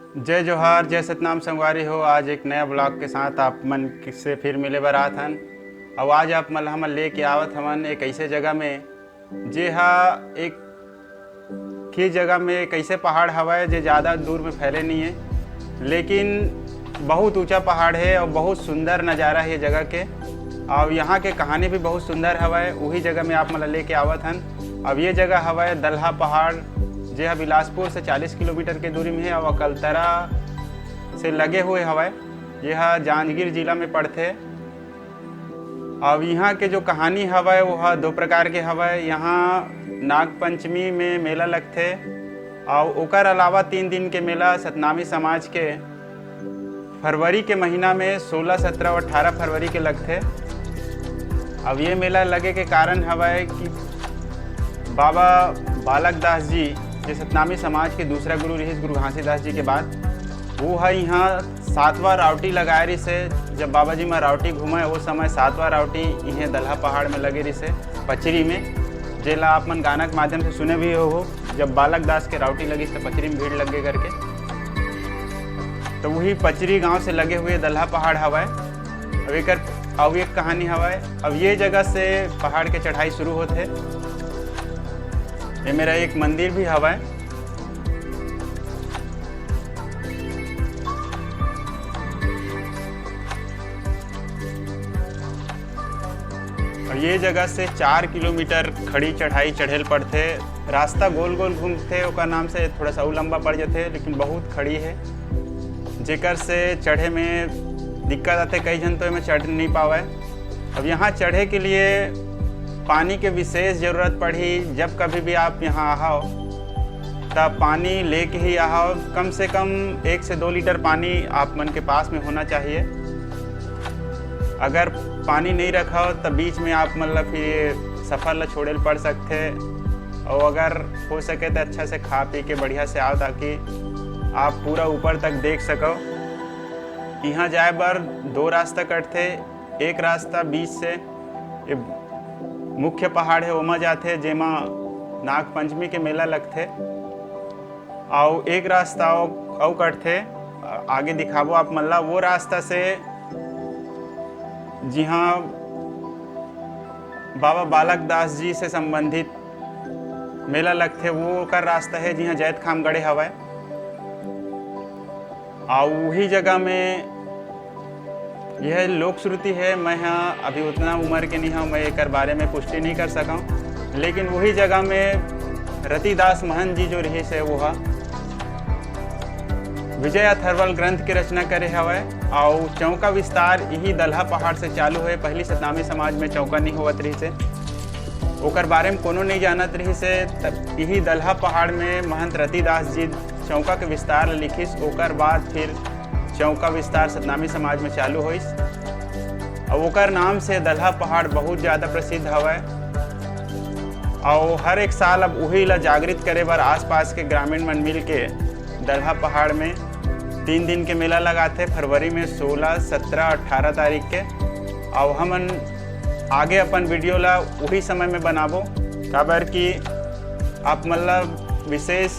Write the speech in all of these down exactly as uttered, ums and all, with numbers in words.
जय जोहार, जय सतनाम संगवारी हो। आज एक नया ब्लॉग के साथ आप मन से फिर मिले बर आत हन। अउ आज आप मन ल हमन लेके आवत हवन एक ऐसे जगह में, जे हा एक ही जगह में एक ऐसे पहाड़ हवय, जे ज़्यादा दूर में फैले नहीं है, लेकिन बहुत ऊंचा पहाड़ है और बहुत सुंदर नज़ारा है ये जगह के। और यहाँ के कहानी भी बहुत सुंदर हवय, वही जगह में आप मन ल लेके आवत हन। अब ये जगह हवय दलहा पहाड़, जे हा बिलासपुर से चालीस किलोमीटर के दूरी में है और अकलतरा से लगे हुए हवय। ये हा जांजगीर जिला में पड़थे। अब यहाँ के जो कहानी हवय, वो हा दो प्रकार के हवय। यहाँ नाग पंचमी में मेला लगथे, और ओकर अलावा तीन दिन के मेला सतनामी समाज के फरवरी के महीना में सोलह, सत्रह और अठारह फरवरी के लगथे। अब ये मेला लगे के कारण हवय कि बाबा बालक दास जी, जे सतनामी समाज के दूसरा गुरु रहिस गुरु घासीदास जी के बाद, वो ह यहाँ सातवां रावटी लगाए रिहिस हे। जब बाबा जी म रावटी घूमे, वो समय सातवां रावटी इहें दलहा पहाड़ में लगे रिहिस हे, पचरी में, जेला आप मन गाना के माध्यम से सुने भी हो, जब बालक दास के रावटी लगिस त पचरी में भीड़ लग गे करके। तो वही पचरी गांव से लगे हुए दलहा पहाड़ हवय। अब एकर अउ एक कहानी हवय। अब ये जगह से पहाड़ के चढ़ाई शुरू होथे। ये मेरा एक मंदिर भी हवय। और ये जगह से चार किलोमीटर खड़ी चढ़ाई चढ़े ल पड़थे। रास्ता गोल गोल घूमथे, ओकर नाम से थोड़ा सा अउ लंबा पड़ जाथे, लेकिन बहुत खड़ी है, जेकर से चढ़े में दिक्कत आथे। कई झन तो एमे चढ़ नहीं पावय। अब यहाँ चढ़े के लिए पानी के विशेष जरूरत पड़ही। जब कभी भी आप यहाँ आहव, तब पानी लेके ही आहव। कम से कम एक से दो लीटर पानी आप मन के पास में होना चाहिए। अगर पानी नहीं रखव, तब बीच में आप मन ला फिर सफर ला छोड़े ल पड़ सकथे। और अगर हो सके, तो अच्छा से खा पी के बढ़िया से आओ, ताकि आप पूरा ऊपर तक देख सको। यहाँ जाए बर दो रास्ता कटथे। एक रास्ता बीच से ये मुख्य पहाड़ है, ओमा जाथे, जेमा नाग पंचमी के मेला लगथे। अउ एक रास्ता अउ, अउ कटथे, आगे दिखाबो आप मन ला। वो रास्ता से जिहाँ बाबा बालक दास जी से संबंधित मेला लगथे, वो ओकर रास्ता है, जिहाँ जैतखाम गढ़े हवय। अउ वही जगह में यह लोक श्रुति है, मैं हा अभी उतना उम्र के नहीं हूँ, मैं एकर बारे में पुष्टि नहीं कर सका हूँ, लेकिन वही जगह में रतिदास महंत जी जो रहिस है, वो हा विजय अथर्वल ग्रंथ के रचना करे हवय। अउ चौका विस्तार यही दलहा पहाड़ से चालू होए। पहली सतनामी समाज में चौका नहीं होवत रहिस है, ओकर बारे में कोनो नहीं जानत रहिस है। तब यही दलहा पहाड़ में महंत रतिदास जी चौका के विस्तार ल लिखिस। ओकर बाद फिर चौका विस्तार सतनामी समाज में चालू होइस। अब ओकर नाम से दलहा पहाड़ बहुत ज़्यादा प्रसिद्ध हवय। अउ हर एक साल अब उही ला जागृत करे बर आसपास के ग्रामीण मन मिल के दलहा पहाड़ में तीन दिन के मेला लगाथे, फरवरी में सोलह, सत्रह, अठारह तारीख के। अउ हमन आगे अपन वीडियो ला उही समय में बनाबो, काबर कि आप मन ला विशेष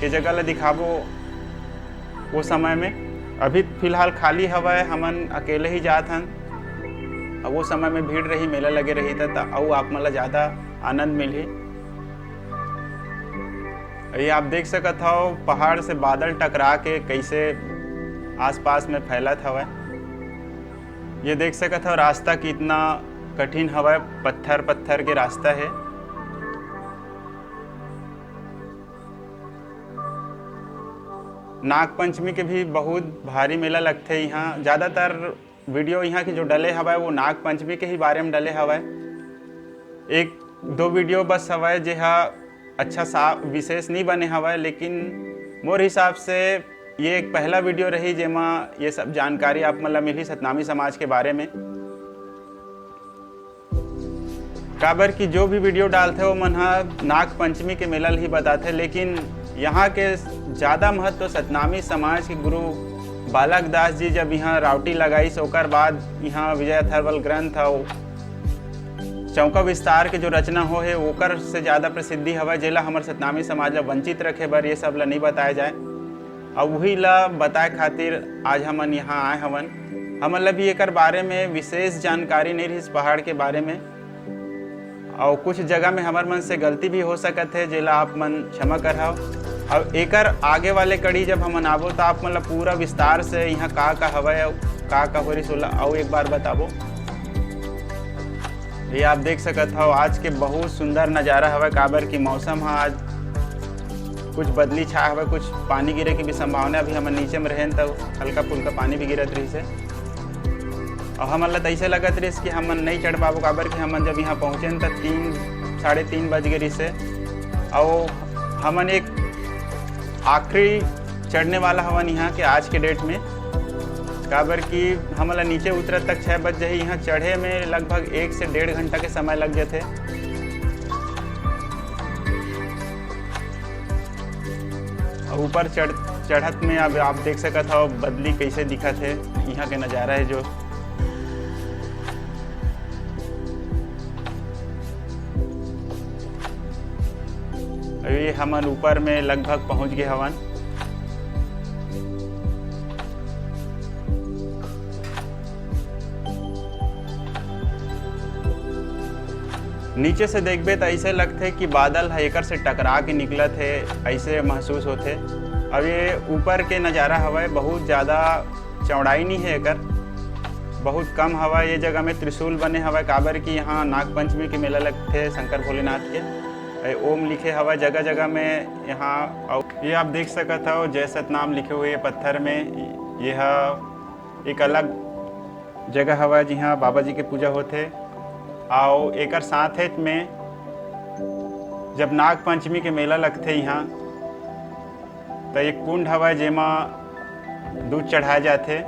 के जगह ला दिखाबो वो समय में। अभी फिलहाल खाली हवय, हमन अकेले ही जात हन। अब वो समय में भीड़ रही, मेला लगे रही, त, त अउ आप मन ला ज़्यादा आनंद मिलही। ये आप देख सकत हव, पहाड़ से बादल टकरा के कैसे आसपास में फैलत हवय। ये देख सकत हव, रास्ता कितना कठिन हवय, पत्थर पत्थर के रास्ता है। नाग पंचमी के भी बहुत भारी मेला लगथे यहाँ। ज़्यादातर वीडियो यहाँ के जो डले हवय, वो नाग पंचमी के ही बारे में डले हवय। एक दो वीडियो बस हवय, जे हा अच्छा सा विशेष नहीं बने हवय, लेकिन मोर हिसाब से ये एक पहला वीडियो रही, जेमा ये सब जानकारी आप मन ला मिलही सतनामी समाज के बारे में। काबर कि जो भी वीडियो डालथे, वो मन हा नाग पंचमी के मेला ल ही बताथे, लेकिन यहाँ के ज़्यादा महत्व सतनामी समाज के गुरु बालक दास जी जब यहाँ रावटी लगाइस, ओकर बाद यहाँ विजय अथर्वल ग्रंथ अउ चौका विस्तार के जो रचना हो हे, ओकर से ज़्यादा प्रसिद्धि हवय, जेला हमर सतनामी समाज ला वंचित रखे बर ये सब ला नहीं बताया जाए। अउ उही ला बताए खातिर आज हमन यहाँ आए हवन। हमन ला भी एकर बारे में विशेष जानकारी नहीं रहिस पहाड़ के बारे में, अउ कुछ जगह में हमर मन से गलती भी हो सकत हे, जेला आप मन क्षमा करहव। अउ एकर आगे वाले कड़ी जब हमन आबो, त आप मन ला पूरा विस्तार से यहाँ का का हवय अउ का का हो रहिस, ओला अउ एक बार बताबो। ये आप देख सकत हव, आज के बहुत सुंदर नज़ारा हवय, काबर कि मौसम ह आज कुछ बदली छाया हवय, कुछ पानी गिरे के भी संभावना। अभी हमन नीचे में रहेन, त हल्का फुल्का पानी भी गिरत रहिस हे। अउ हमन ला त अइसे लगत रहिस कि हमन नइ चढ़ पाबो, काबर कि हमन जब यहाँ पहुँचेन, त तीन, साढ़े तीन बज गे रहिस हे। अउ हमन एक आखिरी चढ़ने वाला हवन यहाँ के आज के डेट में, काबर कि हमन ला नीचे उतरत तक छः बज जाही। यहाँ चढ़े में लगभग एक से डेढ़ घंटा के समय लग जाथे। अउ ऊपर चढ़, चढ़त में अब आप देख सकत हव बदली कइसे दिखत हे, यहाँ के नज़ारा हे जो। अभी हमन ऊपर में लगभग पहुँच गे हवन। नीचे से देखबे त अइसे लगथे कि बादल ह एकर से टकरा के निकलत हे, अइसे महसूस होथे। अब ये ऊपर के नज़ारा हवय, बहुत ज़्यादा चौड़ाई नहीं है एकर, बहुत कम हवय। ये जगह में त्रिशूल बने हवय, काबर कि यहाँ नाग पंचमी के मेला लगथे शंकर भोलेनाथ के। ए ओम लिखे हवय जगह जगह में यहाँ। अउ ये आप देख सकत हव, जय सतनाम लिखे हुए पत्थर में। ये ह एक अलग जगह हवय, जिहाँ बाबा जी के पूजा होथे। अउ एकर साथेच में जब नाग पंचमी के मेला लगथे इहाँ, त एक कुंड हवय, जेमा दूध चढ़ाए जाथे।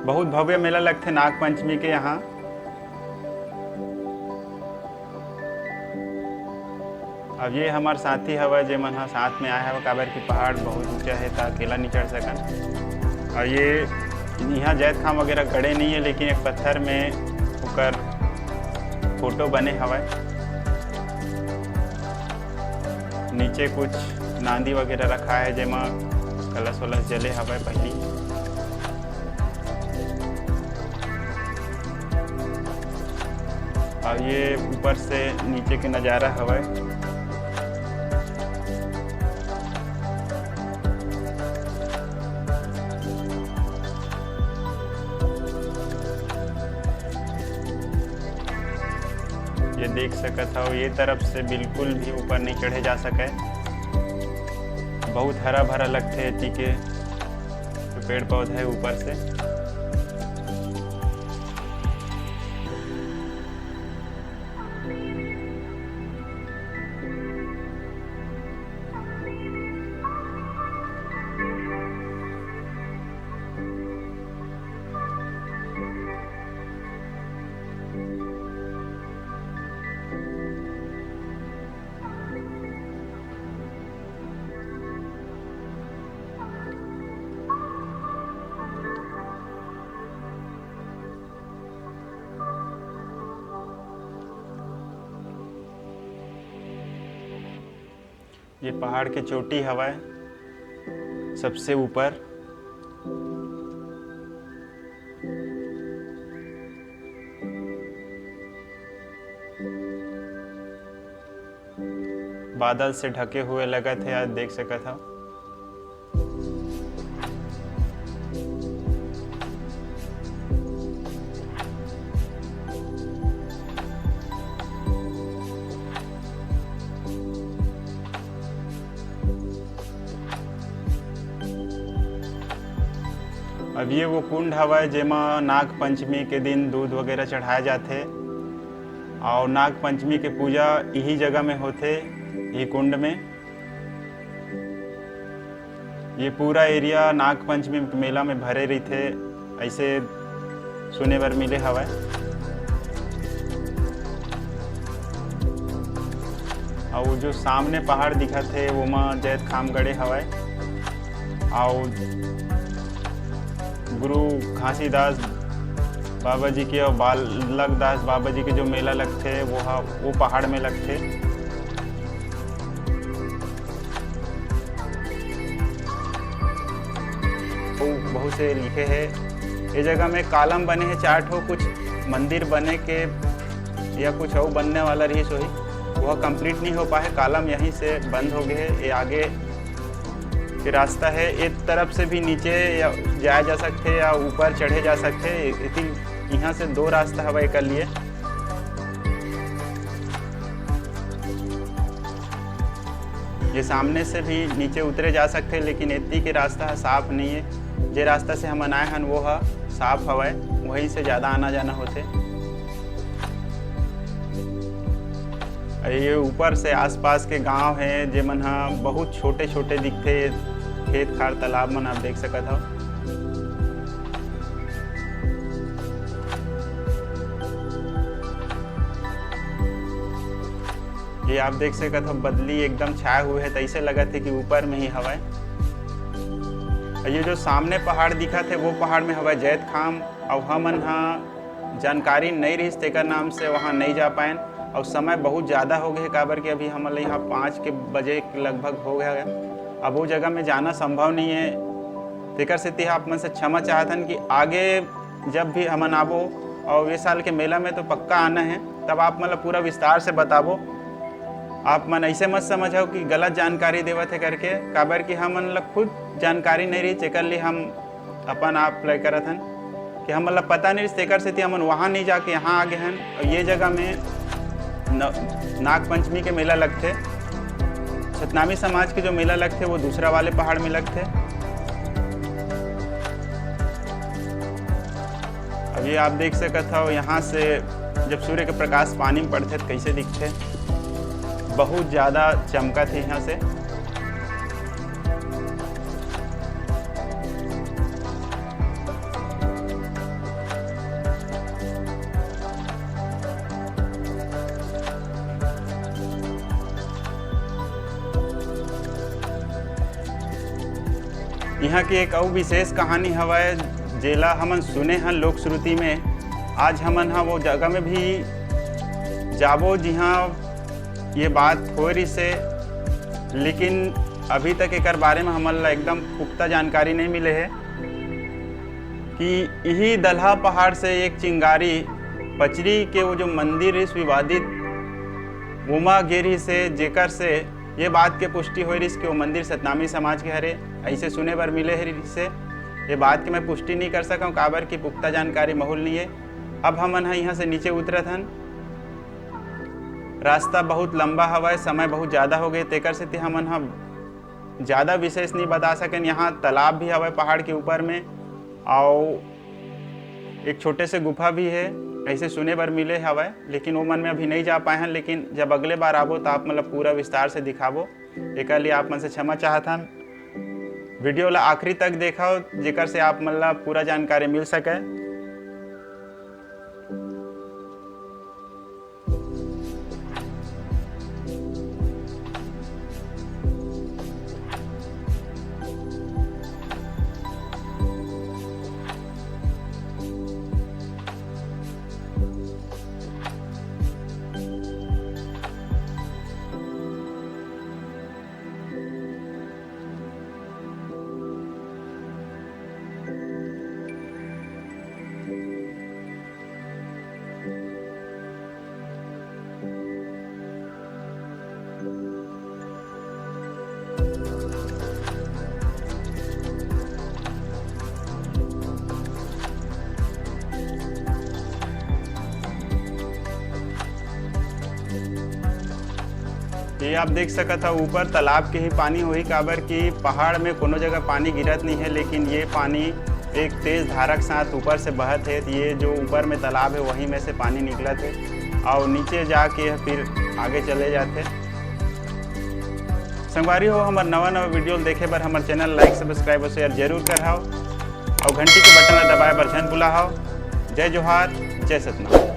बहुत भव्य मेला लगथे नाग पंचमी के यहाँ। अब ये हमर साथी हवय, जेमन ह साथ में आए हवय, काबर कि पहाड़ बहुत ऊंचा हे, त अकेला नहीं चढ़ सकन। अउ ये इहाँ जैतखाम वगैरह गड़े नहीं है, लेकिन एक पत्थर में ओकर फोटो बने हवय। नीचे कुछ नांदी वगैरह रखा है, जेमा कलश वलश जले हवय पहली। अउ ये ऊपर से नीचे के नज़ारा हवय। ये देख सकत हव, ये तरफ से बिल्कुल भी ऊपर नहीं चढ़े जा सके। बहुत हरा भरा लगथे एती के जो पेड़ पौधा है ऊपर से। ये पहाड़ के चोटी हवय सबसे ऊपर। बादल से ढके हुए लगत हे, आज देख सकत हव। अब ये वो कुंड हवय, जेमा नाग पंचमी के दिन दूध वगैरह चढ़ाए जाथे, और नाग पंचमी के पूजा इही जगह में होथे, इही कुंड में। ये पूरा एरिया नाग पंचमी मेला में भरे रहिथे, ऐसे सुने बर मिले हवय। अउ जो सामने पहाड़ दिखत हे, ओमा जैतखाम गड़े हवय। अउ गुरु घासीदास बाबा जी के अउ बालक दास बाबा जी के जो मेला लगथे, वो ह, वो पहाड़ में लगथे। बहुत से लिखे हे। ये जगह में कॉलम बने हे चार ठो, कुछ मंदिर बने के या कुछ अउ बनने वाला रहिस होही, वह कंप्लीट नहीं हो पाए, कॉलम यहीं से बंद हो गए हे। ये आगे के रास्ता हे, एक तरफ से भी नीचे या जाया जा सकथे या ऊपर चढ़े जा सकथे। इति-, यहाँ से दो रास्ता हवा एकर लिए। ये सामने से भी नीचे उतरे जा सकथे, लेकिन एती के रास्ता ह साफ नहीं है। जे रास्ता से हमन आए हन, वो ह साफ हवय, वहीं से ज़्यादा आना जाना होथे। ये ऊपर से आसपास के गांव हैं, जेमन ह बहुत छोटे-छोटे दिखथे, खेत खार, तालाब मन आप देख सकत हव। ये आप देख सकत हव, बदली एकदम छाए हुए हे, तइसे लगत हे कि ऊपर में ही हवय। ये जो सामने पहाड़ दिखत हे, वो पहाड़ में हवय जैतखाम। अउ हमन ह जानकारी नइ रहिस, तेकर नाम से वहाँ नइ जा पाएन। अउ समय बहुत ज़्यादा हो गए, काबर कि अभी हमन ल यहाँ पाँच के बजे के लगभग हो गया है। अब वो जगह में जाना संभव नहीं है, तेकर सेती आप मन से क्षमा चाहत हन कि आगे जब भी हमन आबो, और ये साल के मेला में तो पक्का आना है, तब आप मन ल पूरा विस्तार से बताबो। आप मन ऐसे मत समझो कि गलत जानकारी देवत है करके, काबर कि हमन ल खुद जानकारी नहीं रही, जेकर लिए हम अपन आप ले करत हन कि हमन ल पता नहीं, तेकर सेती हमन वहाँ नहीं जाके यहाँ आ गए हन। और ये जगह में न-, नाग पंचमी के मेला लगथे, सतनामी समाज के जो मेला लगथे, वो दूसरा वाले पहाड़ में लगथे। अभी आप देख सकत हव, यहाँ से जब सूर्य के प्रकाश पानी में पड़थे, तो कैसे दिखथे, बहुत ज़्यादा चमकत हे यहाँ से। यहाँ के एक अउ विशेष कहानी हवय, जेला हमन सुने हन लोक श्रुति में। आज हमन ह वो जगह में भी जाबो, जिहाँ ये बात होए रिहिस हे, लेकिन अभी तक एकर बारे में हमन ला एकदम पुख्ता जानकारी नहीं मिले हे कि इही दलहा पहाड़ से एक चिंगारी पचरी के वो जो मंदिर रिहिस विवादित, वोमा गे रिहिस हे, जेकर से ये बात के पुष्टि होए रिहिस कि वो मंदिर सतनामी समाज के हरे, ऐसे सुने बर मिले हे रिहिस हे। ये बात के मैं पुष्टि नहीं कर सकूँ, काबर कि पुख्ता जानकारी महूल नहीं है। अब हमन ह यहाँ से नीचे उतरत हन। रास्ता बहुत लंबा हवय, समय बहुत ज़्यादा हो गए, तेकर सेती हमन ह ज़्यादा विशेष नहीं बता सकेन। यहाँ तालाब भी हवय पहाड़ के ऊपर में, अउ एक छोटे से गुफा भी है, ऐसे सुने बर मिले हवय, लेकिन वो मन में अभी नहीं जा पाए हैं। लेकिन जब अगले बार आबो, तो आप मतलब पूरा विस्तार से दिखाबो। एकर लिए आप मन से क्षमा चाहत हन। वीडियो ला आखिरी तक देखव, जेकर से आप मन ला पूरा जानकारी मिल सके। ये आप देख सकत हव, ऊपर तालाब के ही पानी होही, काबर कि पहाड़ में कोनो जगह पानी गिरत नहीं है, लेकिन ये पानी एक तेज धारा के साथ ऊपर से बहत है। ये जो ऊपर में तालाब है, वहीं में से पानी निकलत है और नीचे जाके फिर आगे चले जाते। संगवारी हो, हमर नवा नवा वीडियो देखे बर हमर चैनल like, subscribe और share जरूर करहव और घंटी के बटन ला दबाए बर झन भुलाहव। जय जोहार, जय सतनाम।